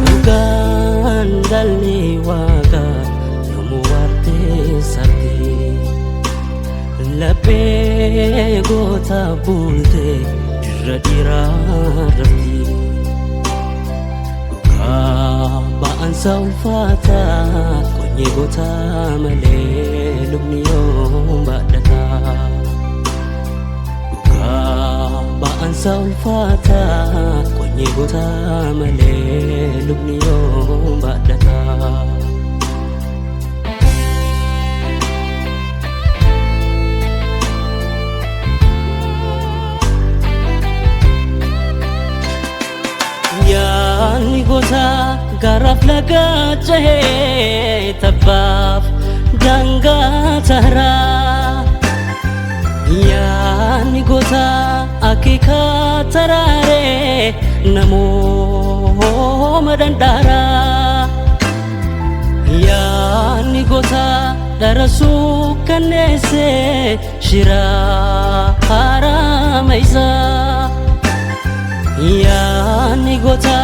Dhugaan dhalli waaqaa yoomuu waartee sarti. Laphee goota bultee dirra dhiiraa rafti. Dhugaa ba'ansa ulfaataa qonyee goota malee lubni yoom baadhata. Dhugaa ba'ansa ulfaataa qonyee goota malee lubni yoom baadhata. Yaanni gosa garaaf laga cahee tabbaaf daangaa taraa. Yaanni gosa akeekaa taraaree namooma dandaaraa. Yaanni gosa dharasuu kanneessee shiraa haraama isaa. Yaanni goota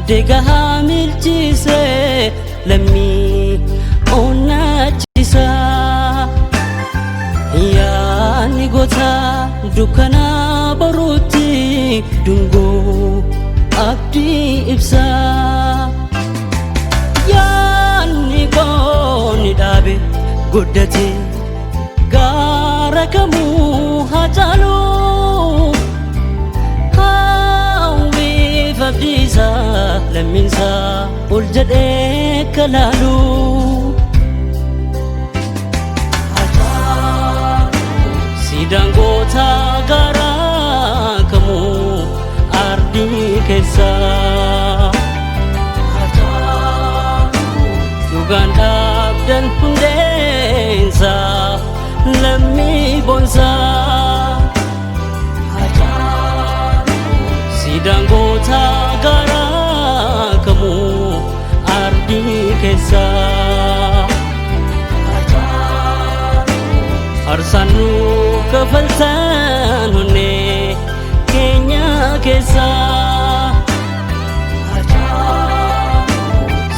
deegaa milchiise lammii onnaachisa. Yaanni goota dukkana boruutti dungoo abdii ibsa. Yaanni goonni dhaabe guddate gaara kamuu haa caalu. Hawwiif abdiisaa lammiinsaa ol jedhee kalaalu. Siidaan goota garaa kamuu ardii keessa. Dhugaan dhaabdan hundeensa lammii boonsaa. Siidaan goota garaa kamuu ardii keessa. Arsaan nu kafaltan onnee keenya keessa.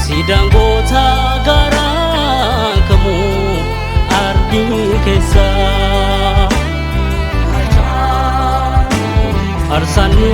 Siidaan goota garaa kamuu ardii keessa. Arsaan nu